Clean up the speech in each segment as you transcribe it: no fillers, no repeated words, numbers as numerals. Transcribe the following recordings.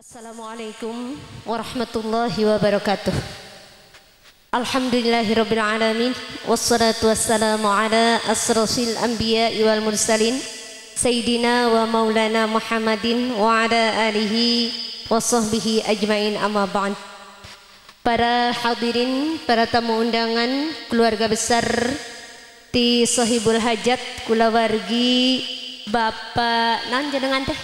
Assalamualaikum warahmatullahi wabarakatuh. Alhamdulillahirabbil alamin wassalatu wassalamu ala asrofil anbiya'i wal mursalin sayyidina wa maulana Muhammadin wa ala alihi wa sahbihi ajmain, amma ba'd. Para hadirin, para tamu undangan, keluarga besar ti Sohibul Hajat kulawargi Bapak naon jenengan teh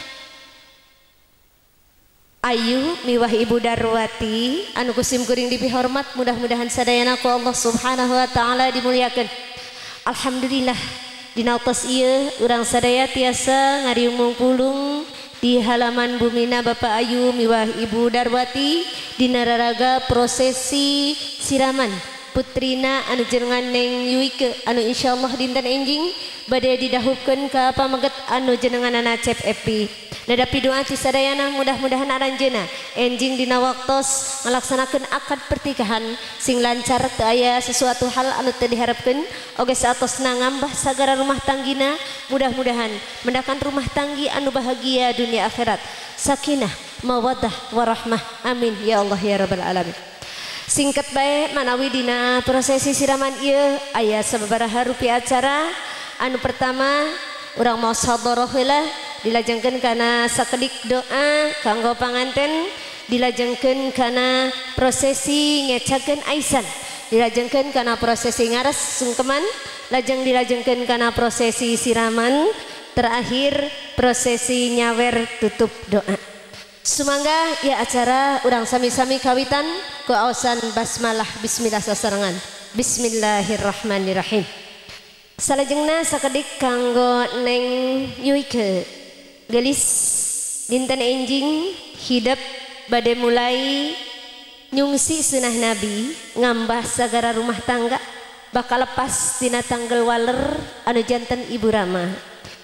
Ayu miwah Ibu Darwati anu kusim kuring dipihormat, mudah-mudahan sadayana ku Allah Subhanahu wa taala dimuliakeun. Alhamdulillah dina tos ieu urang sadaya tiasa ngariung pulung di halaman bumina Bapak Ayu miwah Ibu Darwati dina raraga prosesi siraman putrina anu jenengan Neng Yuike anu insyaallah dinten enjing bade didahupkeun ka pameget anu jenenganana Cep Epi. Nadapi doa ti sadayana mudah-mudahan aranjeuna enjing dina waktos ngalaksanakeun akad pernikahan sing lancar, teu aya sesuatu hal anu teu diharapkeun, oge saatosna ngambah sagara rumah tanggina, mudah-mudahan mendakan rumah tanggi anu bahagia dunia akhirat, sakinah mawaddah warahmah, amin ya Allah ya rabbal alamin. Singkat bae manawi dina prosesi siraman ieu aya sababaraha rupi acara. Anu pertama urang maos hadharah heula, dilajengkeun kana sakedik doa kanggo panganten, dilajengkeun kana prosesi ngecakeun aisan, dilajengkeun kana prosesi ngares sungkeman, lajeng dilajengkeun kana prosesi siraman, terakhir prosesi nyawer tutup doa. Sumangga ya acara urang sami-sami kawitan ku aosan basmalah bismillah sasarengan. Bismillahirrahmanirrahim. Salajengna sakedik kanggo Neng Yuike gelis dinten enjing hidep bade mulai nyungsi sunah Nabi ngambah sagara rumah tangga bakal lepas dina tanggal waler anu janten Ibu Rama.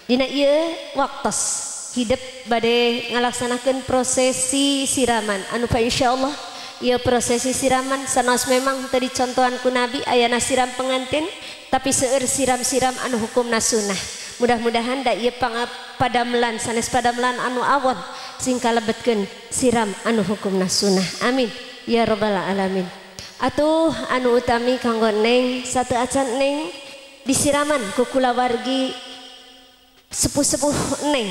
Dina ieu waktos hidep bade ngalaksanakeun prosesi siraman anu fa insyaallah ieu prosesi siraman sanos memang teu dicontohan ku Nabi ayana siram pengantin, tapi seueur siram-siram anu hukumna sunnah. Mudah-mudahan da ieu padamelan sanes padamelan anu awon sing kalebetkeun siram anu hukumna sunnah, amin ya rabbal alamin. Atuh anu utami kanggo Neng satu acan Neng disiraman ku kulawargi sepuh-sepuh Neng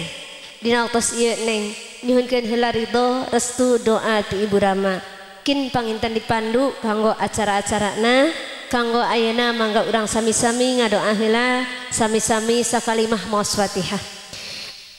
dina waktos ieu Neng nyuhunkeun heula ridho restu doa ti Ibu Rama kin panginten dipandu kanggo acara-acarana kanggo ayeuna mangga urang sami-sami ngadoa heula sami-sami sakalimah maos Fatihah.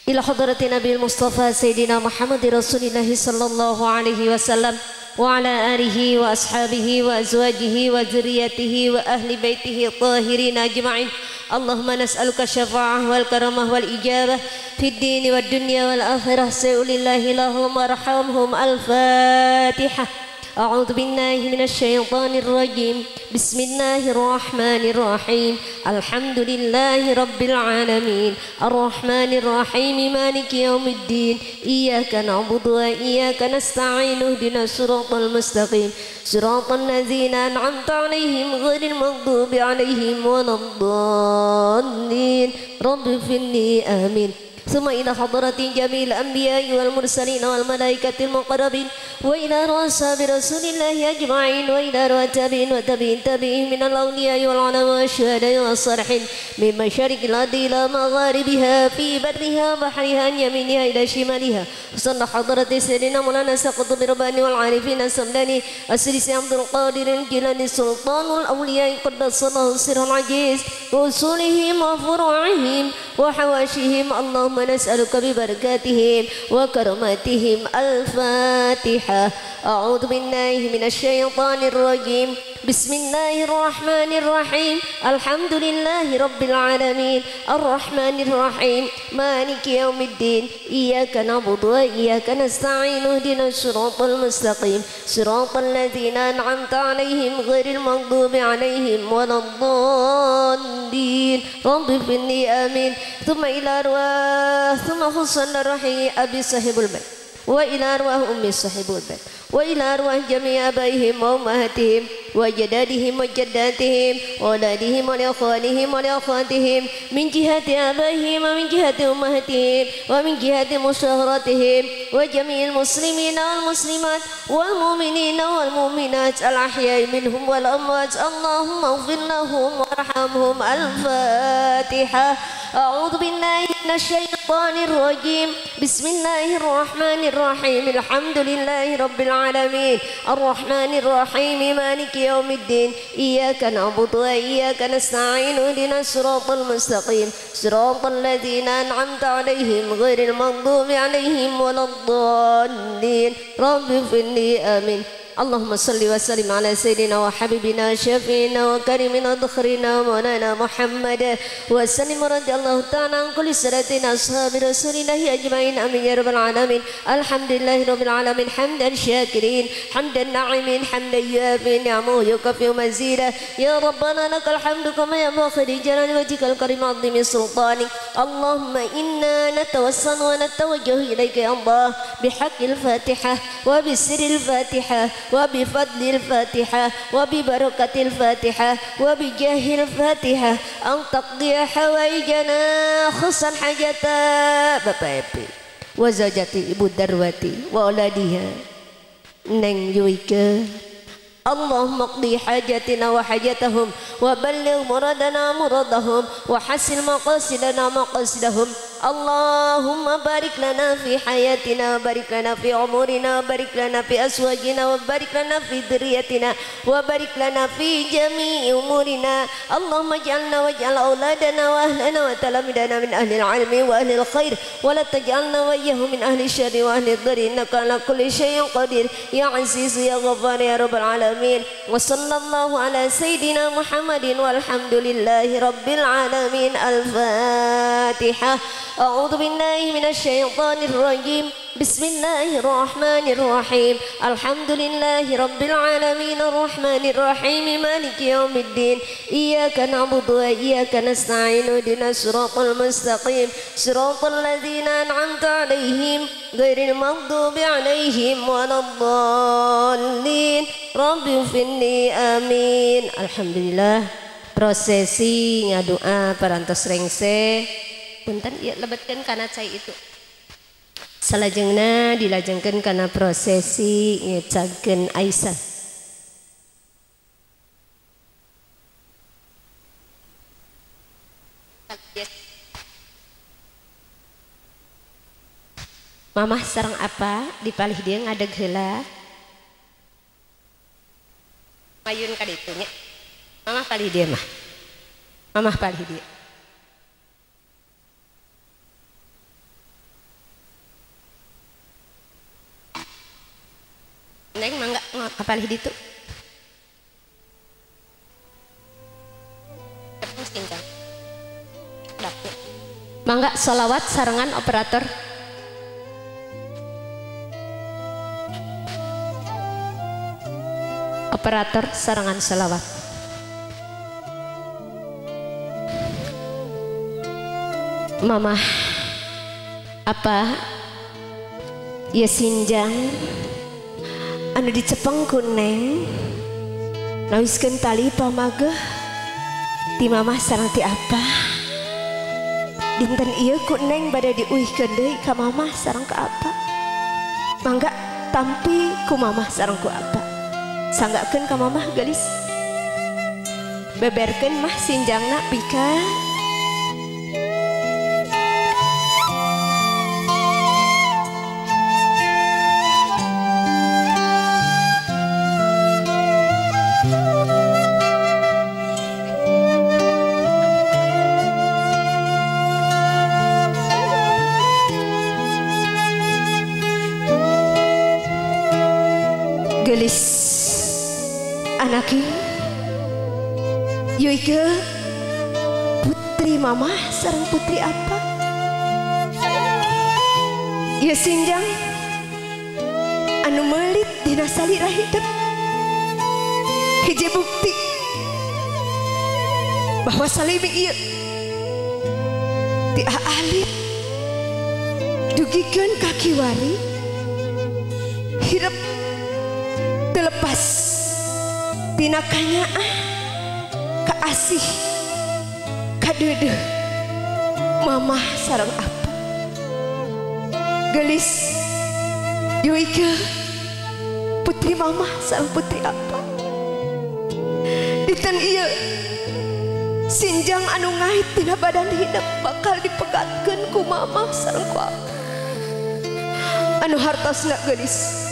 Ila hadrati Nabi Mustafa Sayyidina Muhammad Rasulillah sallallahu alaihi wasallam wa ala alihi wa ashabihi wa azwajihi wa dzurriyyatihi wa ahli baitihi tahirin ajma'in. Allahumma nas'aluka syafa'ah wal karamah wal ijabah fid dini wad dunya wal akhirah. Sa'ulillahi lahum warhamhum. Al-Fatihah. A'udzu billahi minasyaitonir rajim. Bismillahirrahmanirrahim. Alhamdulillahi rabbil alamin. Arrahmanir rahim. Maliki yaumiddin. Iyyaka na'budu wa iyyaka nasta'in. Ihdinas siratal mustaqim. Siratal ladzina an'amta 'alaihim ghairil maghdubi 'alaihim waladdallin. Rabbighfirli, amin. ثم إلى حضرة جميع الأنبياء والمرسلين والملائكة المقربين وإلى أصحاب رسول الله أجمعين وإلى أرواح التابعين وتابعين تابعين من الأولياء والعلماء والشهداء والصالحين من مشارق الأرض إلى مغاربها في برها وبحرها عن يمينها إلى شمالها. وصلى حضرة سيدنا مولانا سقط برباني والعارفين السمداني السيد عبد القادر الجيلاني سلطان الأولياء قدس الله سره العزيز وأصولهم وفروعهم وحواشهم. اللهم نسألك ببركاتهم وكراماتهم. الفاتحة. أعوذ بالله من الشيطان الرجيم. بسم الله الرحمن الرحيم. الحمد لله رب العالمين. الرحمن الرحيم. مالك يوم الدين. إياك نعبد وإياك نستعين. اهدنا الصراط المستقيم. صراط الذين أنعمت عليهم غير المغضوب عليهم ولا الضالين. رب اغفر لي، آمين. ثم إلى أرواح ثم خصنا روحي أبي صاحب البيت وإلى أرواح أمي صاحب البيت وإلى أرواح جميع آبائهم وأمهاتهم وجدادهم وجداتهم وأولادهم ولأخوانهم ولأخواتهم من جهة آبائهم ومن جهة أمهاتهم ومن جهة مصاهرتهم وجميع المسلمين والمسلمات والمؤمنين والمؤمنات الأحياء منهم والأموات. اللهم اغفر لهم وارحمهم. الفاتحة. أعوذ بالله من الشيطان الرجيم. بسم الله الرحمن الرحيم. الحمد لله رب العالمين الرحمن الرحيم مالك يوم الدين إياك نعبد وإياك نستعين اهدنا الصراط المستقيم صراط الذين أنعمت عليهم غير المغضوب عليهم ولا الضالين. رب اغفر لي آمين. اللهم صل وسلم على سيدنا وحبيبنا شفينا وكريمنا ذخرنا ومولانا محمد وسلم. رضي الله تعالى عن كل سادتنا أصحاب رسول الله أجمعين. آمين يا رب العالمين. الحمد لله رب العالمين حمدا شاكرين حمدا ناعمين حمدا يوافي نعمه يكفي مزيدا. يا ربنا لك الحمد كما ينبغي لجلال وجهك الكريم عظيم سلطانك. اللهم إنا نتوسل ونتوجه إليك يا الله بحق الفاتحة وبسر الفاتحة وبفضل الفاتحة وببركة الفاتحة وبجاه الفاتحة أن تقضي حوائجنا خصوصا حاجة Bapak Epi وزوجتي Ibu Darwati وأولادها Neng Yuike. اللهم اقضي حاجتنا وحاجتهم وبلغ مرادنا مرادهم وحسن مقاصدنا مقاصدهم. اللهم بارك لنا في حياتنا وبارك لنا في عمرنا وبارك لنا في أزواجنا وبارك لنا في ذريتنا وبارك لنا في جميع أمورنا. اللهم اجعلنا واجعل أولادنا وأهلنا وتلاميذنا من أهل العلم وأهل الخير ولا تجعلنا وإياهم من أهل الشر وأهل الضر إنك على كل شيء قدير يا عزيز يا غفار يا رب العالمين. وصلى الله على سيدنا محمد والحمد لله رب العالمين. الفاتحة. أعوذ بالله من الشيطان الرجيم. بسم الله الرحمن الرحيم. الحمد لله رب العالمين الرحمن الرحيم مالك يوم الدين إياك نعبد وإياك نستعين اهدنا الصراط المستقيم صراط الذين أنعمت عليهم غير المغضوب عليهم ولا الضالين. رب اغفر لي آمين. Alhamdulillah prosesi ngadoa parantos rengse. Punten ieu lebetkeun kana cai itu. Salajengna dilajengkeun kana prosesi ngecagkeun Aisyah. Mamah sareng apa dipalih dia ngadeg heula. Mayun ka ditu nya. Mamah palih dia mah. Mamah palih dia. Neng mangga kapalih ditu. Mangga sholawat sarengan operator. Operator sarengan sholawat. Mamah apa ya sinjang anu dicepeng ku Neng nawiskeun tali pamageh ti mamah sareng ti apa dinten ieu ku Neng bade diuihkeun deui ka mamah sareng ka apa. Mangga tampi ku mamah sareng ku apa. Sanggakeun ka mamah gelis beberkeun mah sinjangna pika. Gelis anaki Yuike putri mamah sareng putri apa ya sinjang anu melit dina salira hidup hiji bukti bahwa salimi ieu ti alit dugikeun ka kiwari hirup terlepas Tina kanyaah ka asih kadeudeuh mamah sareng apa gelis Yuike putri mamah sareng putri apa dinten ieu sinjang anu ngait tina badan hidup bakal dipegatkeun ku mamah sareng ku apa anu hartosna gelis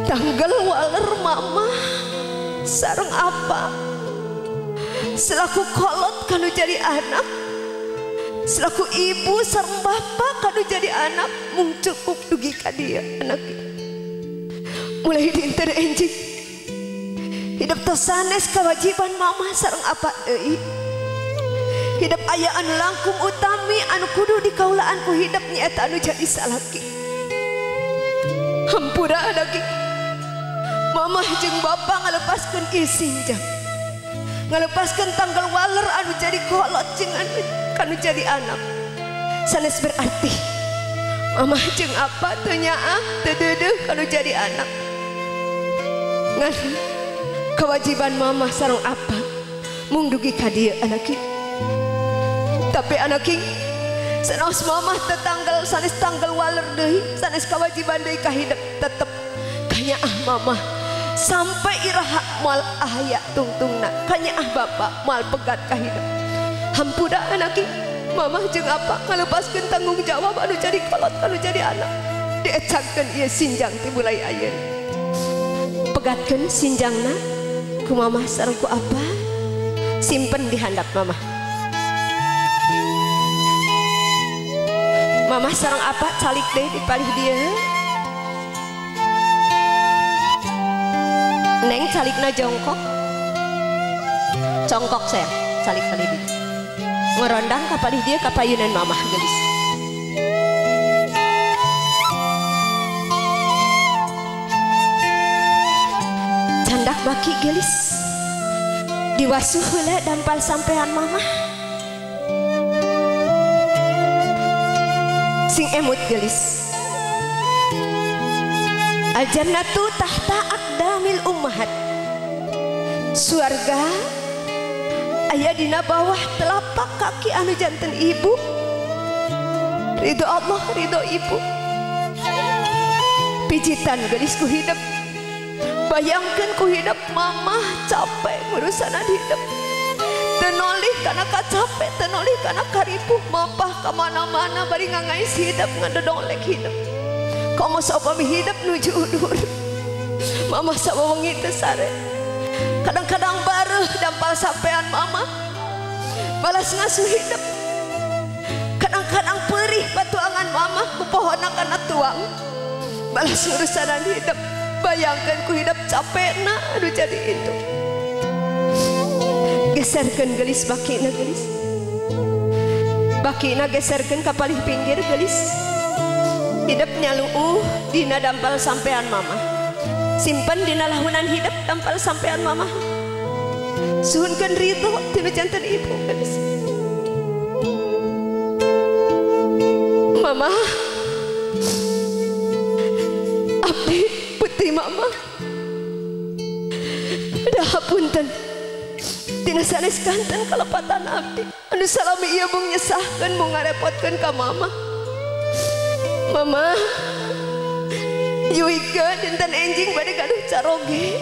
tanggal waler mamah sareng apa selaku kolot kanu jadi anak selaku ibu sareng bapak kanu jadi anak mung cukup dugi ka dieu anak mulai dinten enjing hidup tos sanes kewajiban mamah sareng apa deui hidup aya anu langkung utami anu kudu dikaulaan ku hidup nyaeta anu jadi salaki hampura lagi mamah jeung bapak ngalepaskeun ieu sinjang ngalepaskeun tanggal waler anu jadi kolot jeung anu kanu jadi anak sanes berarti mamah jeung apa teu nyaah teu deudeuh kanu jadi anak ngan kewajiban mamah sareng apa mung dugi ka dieu anak tapi anak sanes mamah teu tanggal sanes tanggal waler deui sanes kewajiban deui ka hidup tetep kanyaah mamah sampai iraha moal aya tungtungna kanyaah bapak moal pegat ka hidup hampura anak mamah jeung apa ngalepaskeun tanggung jawab anu jadi kolot anu jadi anak diecangkeun ieu sinjang ti mulai ayeuna pegatkeun sinjangna ku mamah sareng ku apa simpen di handap mamah mamah sareng apa calik deui di palih dieu neng calikna jongkok congkok sayang calik palih dieu ngerondang ka palih dieu ka payunan mamah gelis candak baki gelis diwasuh heula dampal sampean mamah sing emut gelis al-jannatu tahta aqdamil ummahat surga aya dina bawah telapak kaki anu janten ibu ridho Allah ridho ibu pijitan gelis ku hidup bayangkeun ku hidup mamah capek ngurusanan hidup teu nolih kana kacapek teu nolih kana karipuh mapah ka mana-mana bari ngangais hidup ngadodolek hidup komo saupami hidup nuju udur mamah sawengi teu sare kadang-kadang bareuh dampal sampean mama balas ngasuh hidup kadang-kadang perih patuangan mama ku pohona kana tuang balas urusanan hidup bayangkan ku hidup capekna anu jadi itu geserkeun gelis bakina gelis bakina geserkeun ka palih pinggir gelis hidup nyaluuh dina dampal sampean mama simpen dina lahunan hidup dampal sampean mama suhunkeun ridho tina janten ibu gelis mama abdi putri mama dah punten tina sanes kanten kalepatan abdi anu salami ieu mung nyesahkeun mung ngarepotkeun ka mama mama Yuike dinten enjing bade gaduh caroge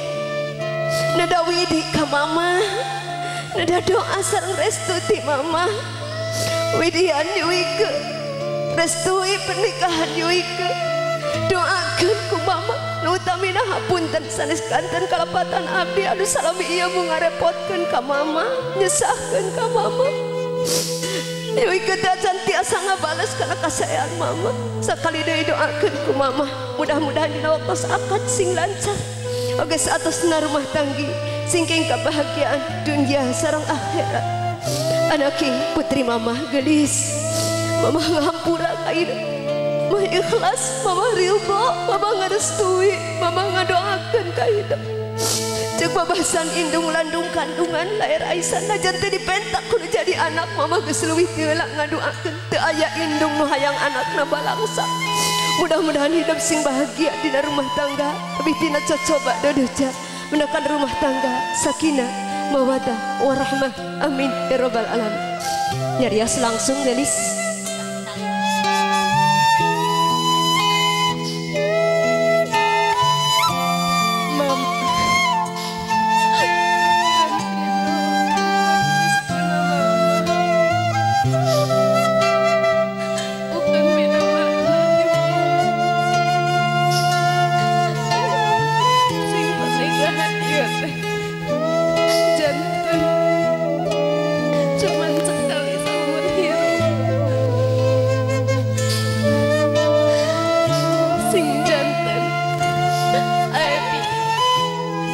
neda widi ka mama neda doa sareng restu ti mama widian Yuike restui pernikahan Yuike doakeun ku mama nu utamina hapunten sanes kanten kalepatan abdi anu salami ieu mung ngarepotkeun ka mama nyesahkeun ka mama Yuike teh acan tiasa ngabales kana kasaean mama sakali deui doakeun ku mama mudah-mudahan dina waktos akad sing lancar oge saatosna rumah tanggi singking kebahagiaan dunia sareng akhirat anaki putri mama gelis mama ngahampura ka ieu mama ikhlas mama ridho mama ngarestui mama ngadoakeun ka hidup Cek babasan indung landung kandungan lahir aisan najan teu dipentak kudu jadi anak mama geus leuwih ti heula ngadoakeun teu aya indung nu hayang anakna balangsa. Mudah-mudahan hidup sing bahagia dina rumah tangga tapi tina cocoba dodoja. Menekan rumah tangga sakinah mawaddah warahmah. Amin ya robbal alamin. Nyarios langsung gelis.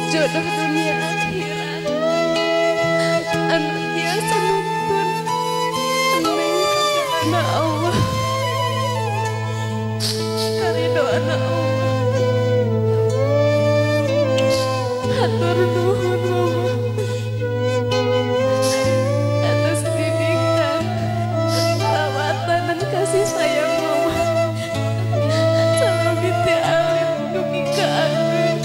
Jodoh dunia akhirat anu biasa nuntun neng karena Allah karido anak Allah hatur nuhun mama atas didikan perawatan dan kasih sayang mama salami teh alit dugi ka ageung.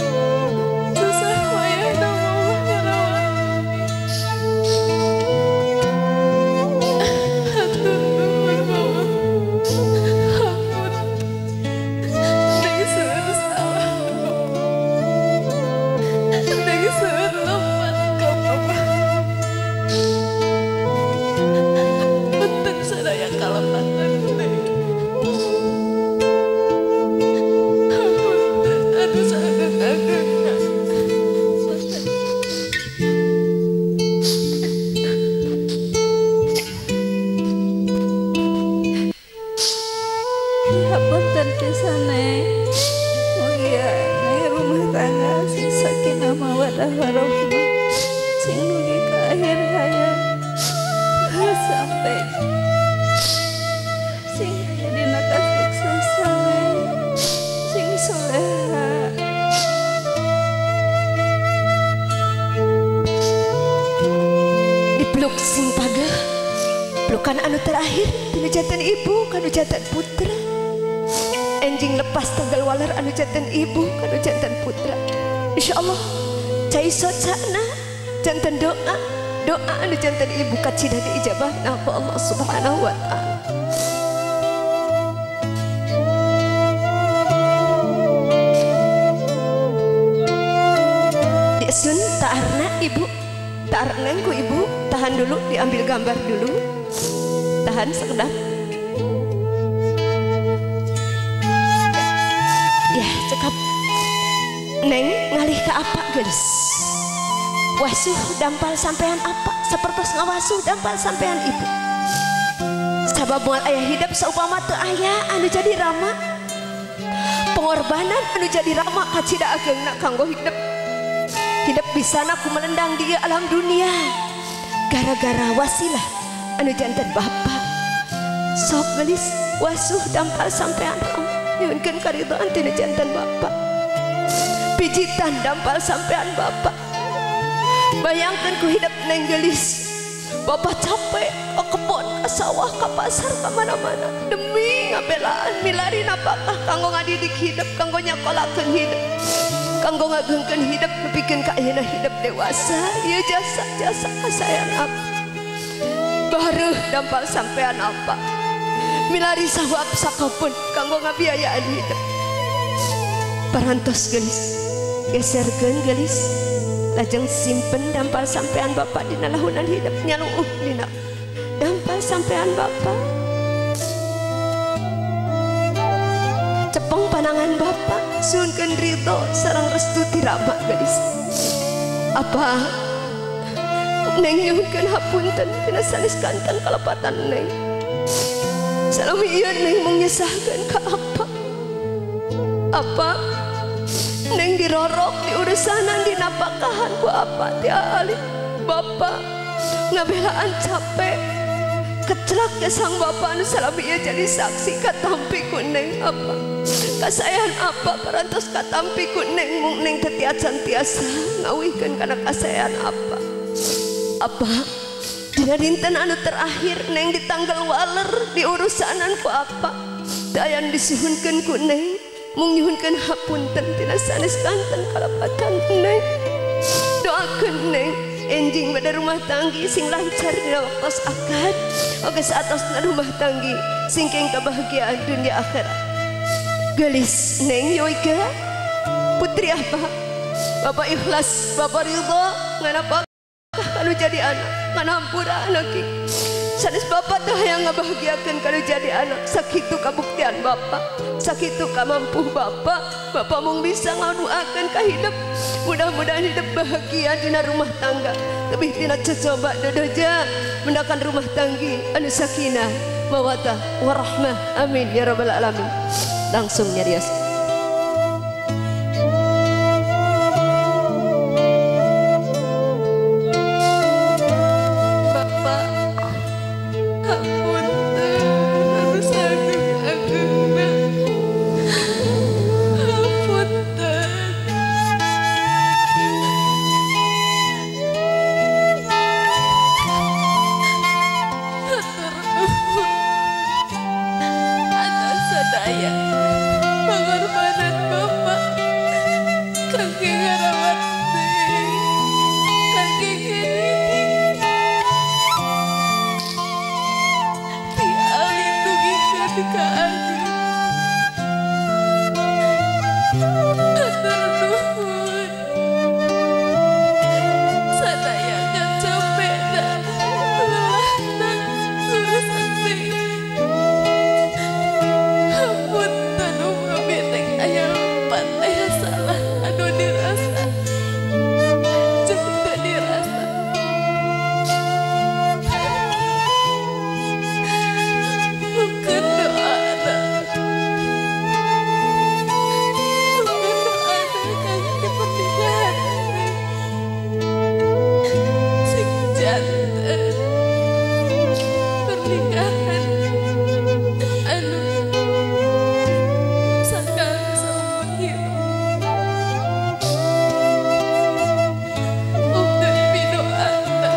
Hapunten pisan neng, mugia neng rumah tangga sing sakinah mawaddah warahmah sing dugi ka akhir hayat sampai sing aya dina kasuksesan neng sing soleha. Dipeluk sing pageh pelukan anu terakhir tina janten ibu kanu janten putra. Enjing lepas tanggal waler anu janten ibu kanu janten putra. Insyaallah cai socana janten doa doa anu janten ibu kacida diijabah ku Allah Subhanahu wa taala. Diesun taarna ibu, taarna ku ibu, tahan dulu diambil gambar dulu. Tahan sekedap. Ya cekap. Neng ngalih ke apa gelis? Wasuh dampal sampean apa? Sapertos ngawasuh dampal sampean ibu. Sabab moal aya hidup saupama teu aya anu jadi rama. Pengorbanan anu jadi rama kacida ageungna kanggo hidup. Hidup bisana ku melendang di alam dunia. Gara-gara wasilah anu janten bapak. Sok gelis wasuh dampal sampean rama. Nyuhunkeun karidhoan tina janten bapak. Pijitan dampal sampean bapak. Bayangkan ku hidup neng gelis. Bapak capek ke kebon, ke sawah, ke pasar, ke mana-mana demi ngabelaan milari napakah kanggo ngadidik hidup, kanggo nyakolakeun hidup, kanggo ngagengkeun hidup, nepikeun ka ayeuna hidup dewasa. Ieu jasa-jasa kasayang apa. Bareuh dampal sampean apa. Milari sawab sakapun kanggo ngabiayaan hidup. Parantos gelis, geserkeun gelis, lajeng simpen dampal sampean bapak dina lahunan hidup nyaluuh dina dampal sampean bapak. Cepeng panangan bapak, suhunkeun ridho sareng restu ti rama gelis. Apa neng nyuhunkeun hapunten tina sanes kanten kalepatan neng. Salami ieu neng mung nyesahkeun ka apa? Apa neng dirorok di urusanan di napakahan ku apa ti alit bapak ngabelaan capek kecelak ke sang bapak anu salami ieu jadi saksi katampi ku neng apa kasayan apa parantos katampi ku neng mung neng teu tiacan tiasa ngawihkeun kana kasayan apa apa. Dina dinten anu terakhir neng ditanggal waler di urusanan ku apa dayan disuhunkeun ku neng mung nyuhunkeun hapunten tina sanes kanten kalepatan neng. Doakeun Neng enjing pada rumah tanggi sing lancar dina waktos akad oge saatosna rumah tanggi sing keng kebahagiaan dunia akhirat. Gelis Neng Yoyke putri apa Bapak ikhlas, Bapak ridho ngan apa kalau jadi anak ngan hampura anak sanes Bapak teh hayang ngabahagiakeun kalau jadi anak sakitu kabuktian Bapak sakitu kamampuh Bapak. Bapak mung bisa ngadoakeun ka hidup mudah-mudahan hidup bahagia dina rumah tangga lebih tina cocoba dodoja mendakan rumah tanggi anu sakinah mawaddah warahmah amin ya rabbal alamin. Langsung nyarios. Pengorbanan Bapak kangge ngarawat Neng, kangge ngedidik ti alit dugikeun ka ageung. Hatur nuhun sadaya kacapena lelahna ngurus Neng. Hapunten upami Neng aya lepat aya salah anu dirasa jeung teu dirasa. Mungkin doana, mungkin doana kangge pernikahan Neng sing janten pernikahan anu sakang saumur hirup. Mungkin pidoana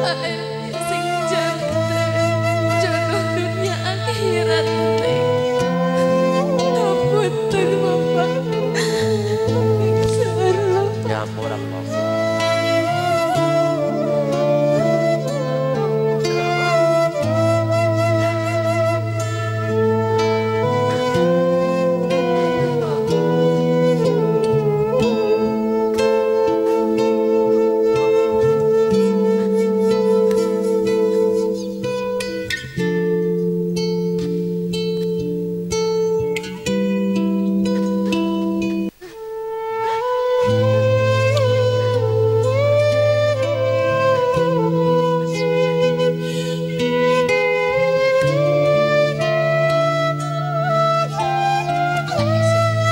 ae sing janten jodoh dunia akhirat Neng. Hapunten Bapak. Neng salah. Ya ampun.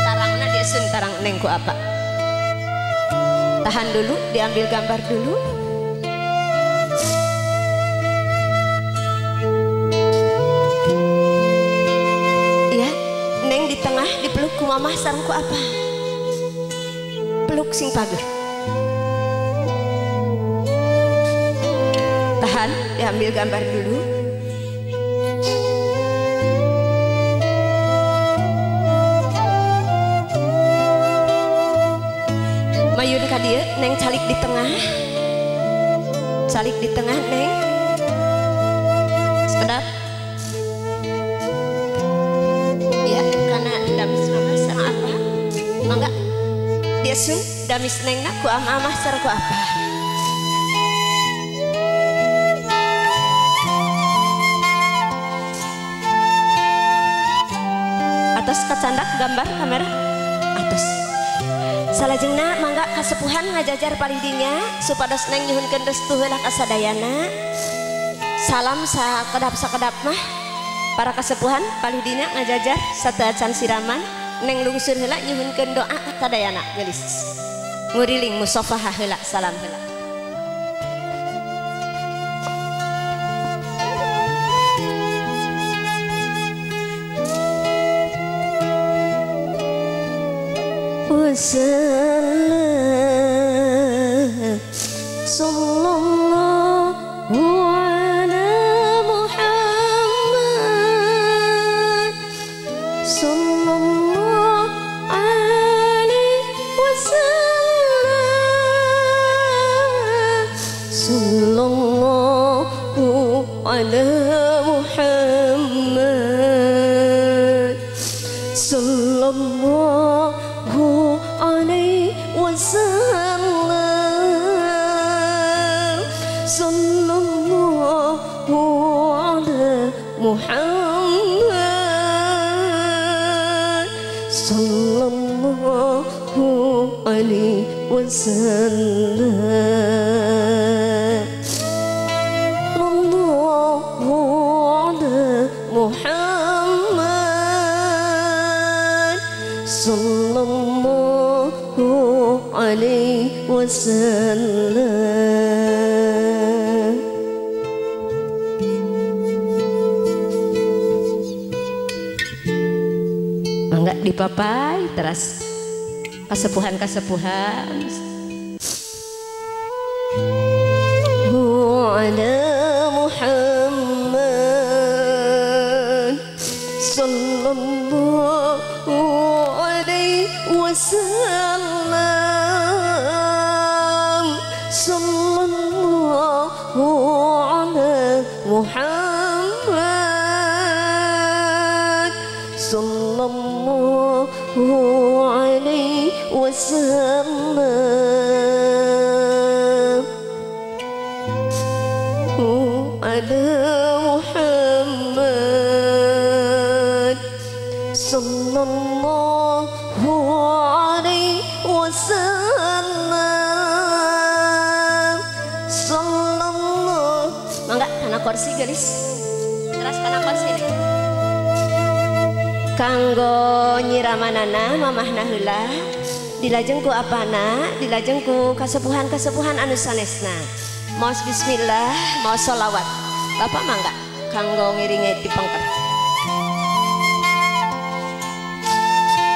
Tarangna diesun tarang Neng ku apa? Tahan dulu, diambil gambar dulu. Ya, Neng di tengah dipeluk ku mamah sareng ku apa? Peluk sing pageh. Tahan, diambil gambar dulu. Mayun ka dieu, Neng calik di tengah. Calik di tengah, Neng. Sekedap. Ya, karena damis mama sareng apa? Mangga. Diesun damis Nengna ku amah sareng ku apa? Atas kacandak gambar kamera. Atas. Salajengna mangga kasepuhan ngajajar palidinya supados Neng nyuhunkeun restu heula ka sadayana. Salam sakedap-sakedap mah para kasepuhan palidinya ngajajar sateuacan siraman Neng lungsur heula nyuhunkeun doa ka sadayana geulis. Nguriling musafahah heula salam heula. Wasallam sallallahu ala Muhammad sallallahu alaihi wasallam. ala Muhammad sallallahu alaihi wasallam sallallahu ala Muhammad sallallahu alaihi wasallam sallallahu ala Muhammad sallallahu alaihi wasallam. Mangga dipapai teras kasepuhan-kasepuhan. Ala Muhammad sallallahu alaihi wasallam sallallahu ala Muhammad sallallahu alaihi wasallam ala Muhammad sallallahu alaihi wasallam sallallahu. Mangga kana kursi gelis, teras kana kursi nih. Kanggo nyiramanana mamahna heula dilajeng ku apana, dilajeng ku kasepuhan-kasepuhan anu sanesna. Maos bismillah, maos sholawat. Bapak mangga kanggo ngiringe dipengker.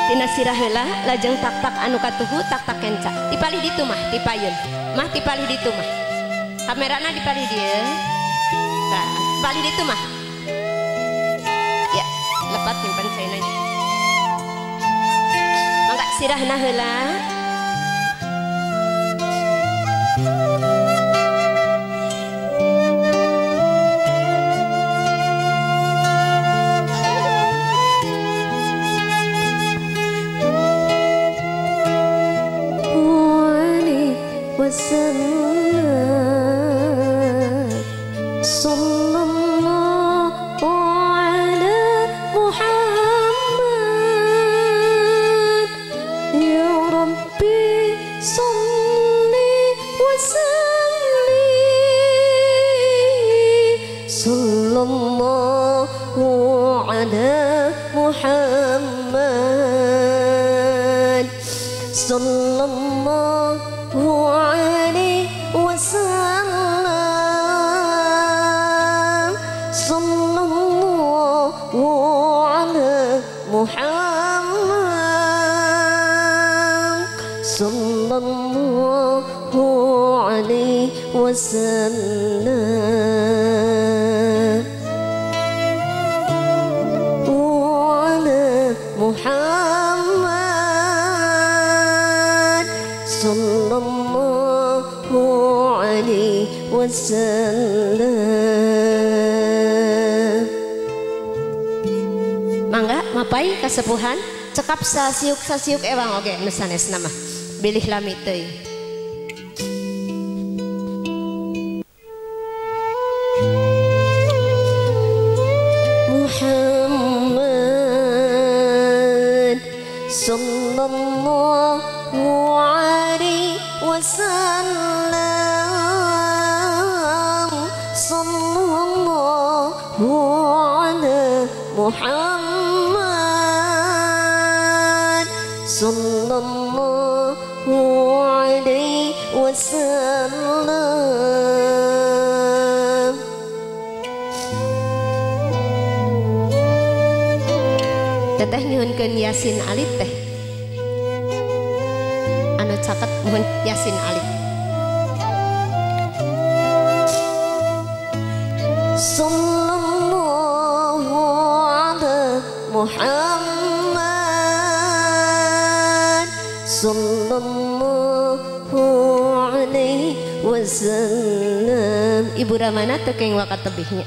Tina sirah heula lajeng tak-tak anu katuhu tak-tak kenca. Dipalih ditu mah dipayun. Mah dipalih ditu mah. Kamerana dipalih dieu. Tah, dipalih ditu mah. Ya, lepat nyimpen caina. Mangga sirahna heula. Wasallam sallallahu ala Muhammad ya Rabbi salli wa sallim sallallahu ala Muhammad sallallahu alaihi wasallam sallallahu ala Muhammad sallallahu alaihi wasallam ala Muhammad sallallahu alaihi wasallam. Mangga mapai kasepuhan cekap sasiuk-sasiuk ewang oge nu sanesna mah bilih lami teuing. Muhammad sallallahu alaihi wasallam sallallahu ala Muhammad sallallahu alaihi wasallam. Teteh nyuhunkeun Yasin alit teh anu caket mohon Yasin alit. Sallallahu ala Muhammad sallallahu alaihi wasallam. Ibu Ramana teu keng wakatebihnya.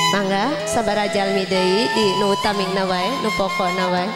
Mangga sabaraha jalmi deui di nu utamina wae, nu pokona wae.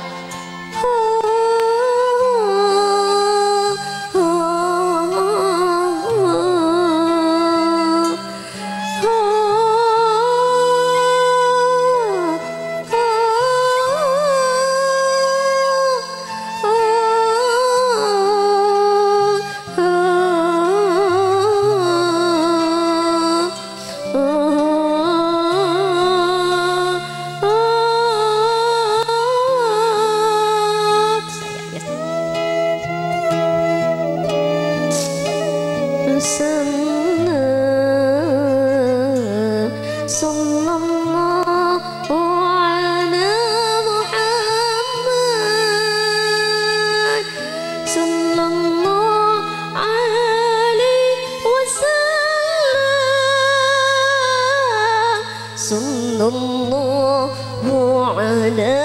Sallallahu ala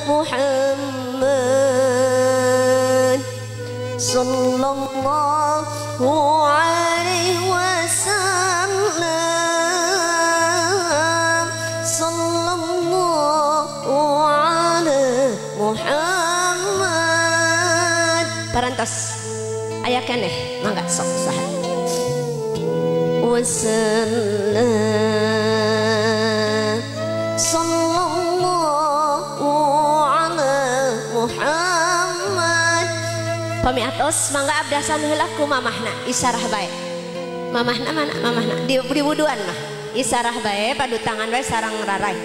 Muhammad, sallallahu alaihi wasallam, sallallahu ala Muhammad. Parantos aya keneh mangga sok saha. Wasallam sallallahu ala Muhammad. Pami atos mangga abdasan heula ku mamahna isarah bae. Mamahna mana mamahna di wuduan mah isarah bae padu tangan bae sarang rarai.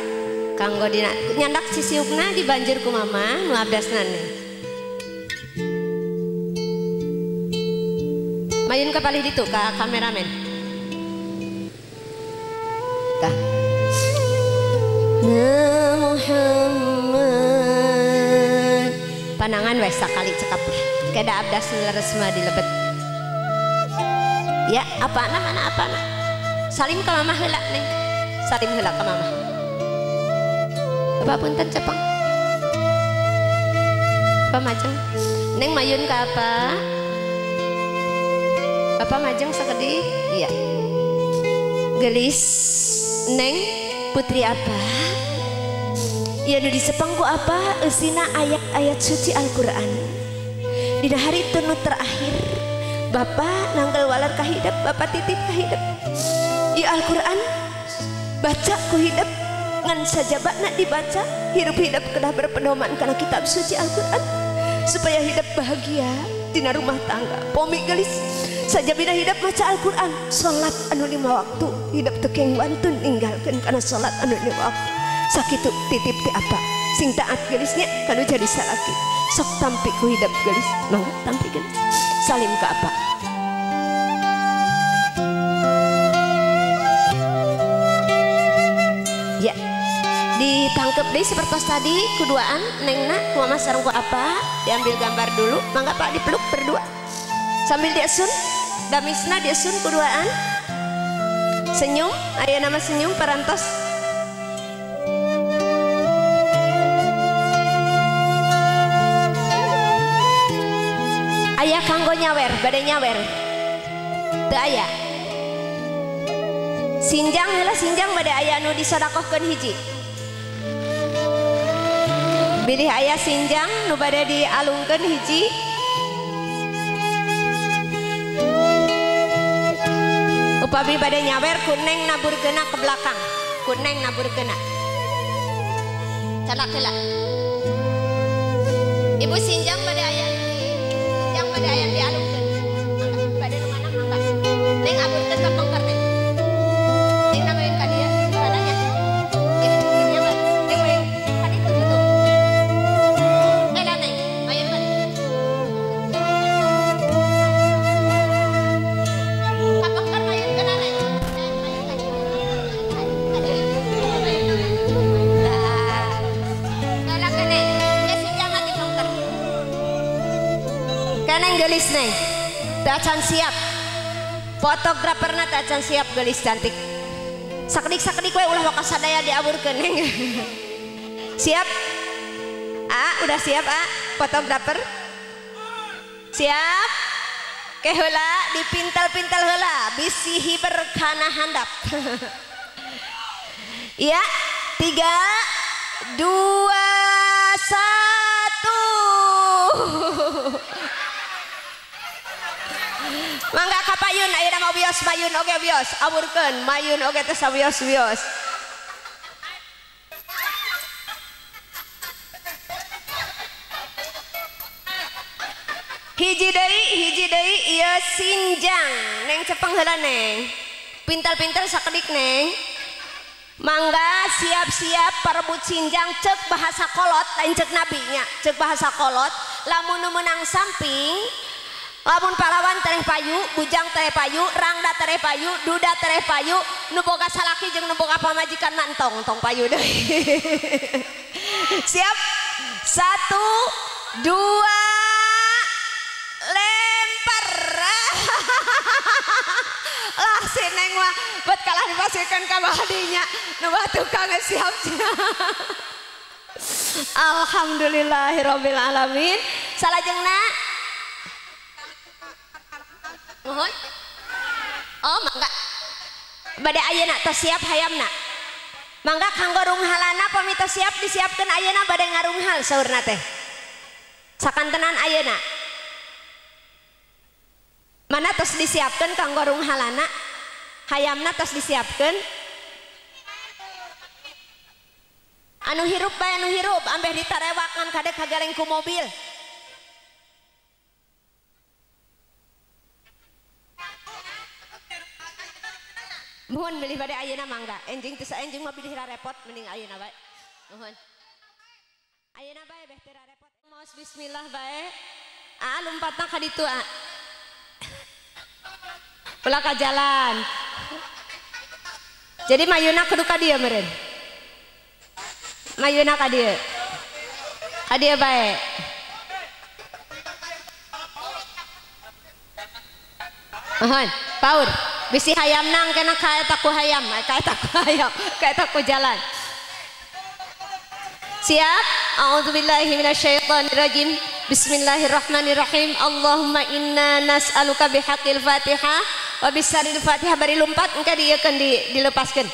Kanggo dina nyandak sisiukna dibanjur ku mamah nu abdasna nih. Mayun ka palih ditu ka kameramen. Tah. Muhammad panangan wes sakali cekap keda abdas leres mah dilebet ya apana mana apana salim ka mamah heula neng salim heula ka mamah apa punten cepeng apa majeng neng mayun ka apa apa majeng sakedik iya gelis neng putri apa ya nu disepang ku apa eusina ayat-ayat suci Al-Qur'an. Dina hari tunu terakhir Bapak nanggal walar ka hidep, Bapak titip ka hidep. Ieu Al-Qur'an baca ku hidep ngan sajabana dibaca hirup hidep kedah berpedoman kana kitab suci Al-Qur'an supaya hidup bahagia dina rumah tangga. Pomi gelis sajabina hidup maca Al-Qur'an, salat anu 5 waktu, hidup teu keng wantun ninggalkeun kana salat anu 5 waktu. Sakitu titip ti apa sing taat gelisnya kanu jadi salaki sok tampi ku hidup gelis mangga tampi gelis salim ka apa ya ditangkep deui seperti tadi kuduaan nengna ku mama sareng ku apa diambil gambar dulu mangga pak dipeluk berdua sambil diasun damisna diasun kuduaan senyum aya nama senyum parantos. Aya kanggo nyawer, bade nyawer. Teu aya. Sinjang heula sinjang bade aya nu disodakohkeun hiji. Bilih aya sinjang nu bade dialungkeun hiji. Upami bade nyawer kuneng naburkeuna ke belakang. Kuneng naburkeuna. Calak heula. Ibu sinjang bade aya pada ayam dialungkeun. Mangga bade nu mana mangga. Neng aburkeun ka pengker neng. Neng namain ka dieu mananya. Eh, ieu mah neng main ka ditu kitu. Eh lah neng, main ka ditu. Ka pengker main kana neng. Neng main ka ditu. Tah. Kalak neng, geus sinjang ti pengker. Kaneng gelis neng, tacan siap. Fotograferna tacan siap gelis cantik. Sakedik-sakedik we ulah waka sadaya diaburkeun neng. Siap? A, udah siap A, fotografer? Siap? Ke heula dipintal-pintal heula bisi hiber kana handap. Ya, 3, 2, 1. Mangga ka payun ayeuna mah wios mayun oge wios, awurkeun mayun oge teh sawios-wios. Hiji deui ieu sinjang. Neng cepeng heula neng. Pintal-pintal sakedik neng. Mangga siap-siap parebut sinjang cek bahasa kolot lain cek nabi nya, cek bahasa kolot lamun nu meunang samping, lamun pahlawan tereh payu, bujang tereh payu, rangda tereh payu, duda tereh payu, nu boga salaki jeung nu boga pamajikan mah entong tong payu deui. Siap? 1, 2, lempar. Lah si neng mah bet kalah dipasihkan ka badinya nu tukang siap. Alhamdulillahirabbil alamin. Salajengna mohon. Oh mangga bade ayeuna tos siap hayamna. Mangga kanggo runghalana pami tos siap disiapkeun ayeuna bade ngarunghal saurna teh. Sakantenan ayeuna. Mana tos disiapkeun kanggo runghalana? Hayamna tos disiapkeun. Anu hirup bae anu hirup ambeh ditarewak ngan kadek kageleng ku mobil. Mohon bilih bade ayeuna mangga. Enjing teu saenjing mah bilih repot mending ayeuna bae. Mohon. Ayeuna bae beh teu repot. Maos bismillah bae. Aa lompatna ka ditu a. Ulah ka jalan. Jadi mayuna kudu ka dieu meureun. Mayuna ka dieu. Ka dieu bae. Mohon, paur. Bisi hayam nang kena ka eta ku hayam, ka eta ku hayam, ka eta ku jalan. Siap? A'udzubillahi minasyaitonirrajim. Bismillahirrahmanirrahim. Allahumma inna nas'aluka bihaqqil Fatihah wa bisaril Fatihah. Bari lompat engke dieukeun dilepaskeun.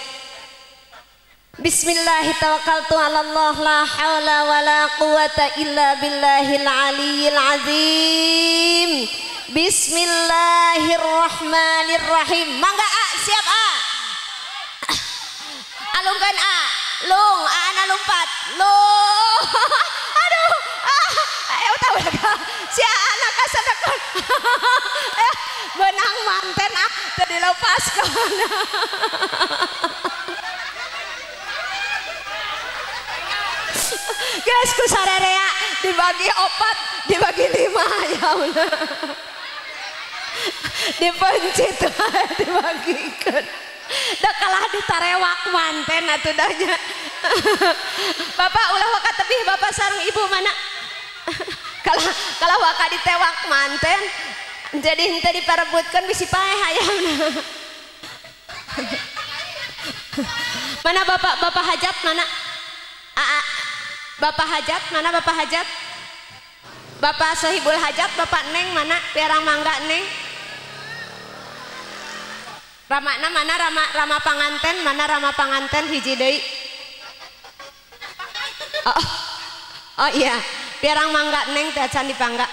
Bismillahirrahmanirrahim. 'Alallah la haula wala quwata illa billahil aliyyil azim. Bismillahirrahmanirrahim. Mangga a, siap a. Alungkeun a. Lung, a ana lompat. Lung. Aduh. Ah, ayo tahu si anak kasadekon. Benang manten ah teu dilepaskeun. Guys, ku sarerea dibagi 4, dibagi 5 ya Allah. Dipencet dibagikan. Da kalah ditarewak manten atuh dahnya. Bapak ulah waka tebih bapak sareng ibu mana? Kalah waka ditewak manten. Jadi henteu diparebutkeun bisi paeh hayamna. Mana bapak hajat mana? Aa. Bapak hajat mana bapak hajat? Bapak sohibul hajat bapak neng mana? Piarang mangga neng. Ramakna mana rama panganten mana rama panganten hiji deui. Oh, oh iya, piarang mangga neng teh acan dipangga.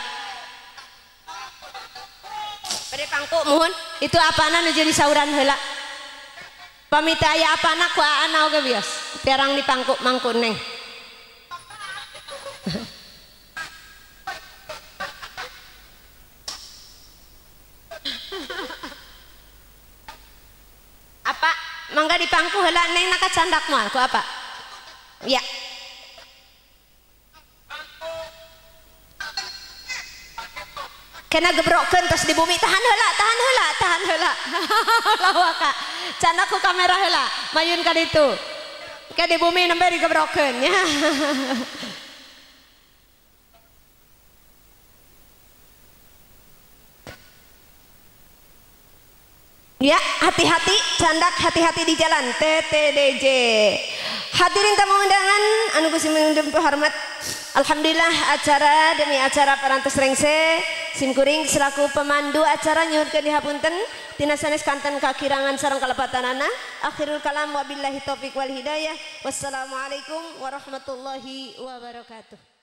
Bade pangku muhun, itu apana nu jadi sauran heula. Pami teh aya apana ku aana oge bios. Piarang dipangku mangku neng. Apa mangga dipangku heula neng naka candak moal ku apa? Ya. Kena gebrokeun tos di bumi tahan heula, tahan heula, tahan heula. Lawaka. Candak ku kamera heula, mayun ka ditu. Ke di bumi nembe digebrokeun nya. Ya, hati-hati, candak hati-hati di jalan TTDJ. Hadirin tamu undangan, anu kusim hormat. Alhamdulillah acara demi acara parantos rengse. Simkuring selaku pemandu acara nyuhunkeun dihapunten tina sanes kanten kakirangan sareng kalepatanana. Akhirul kalam wabillahi taufik wal hidayah. Wassalamualaikum warahmatullahi wabarakatuh.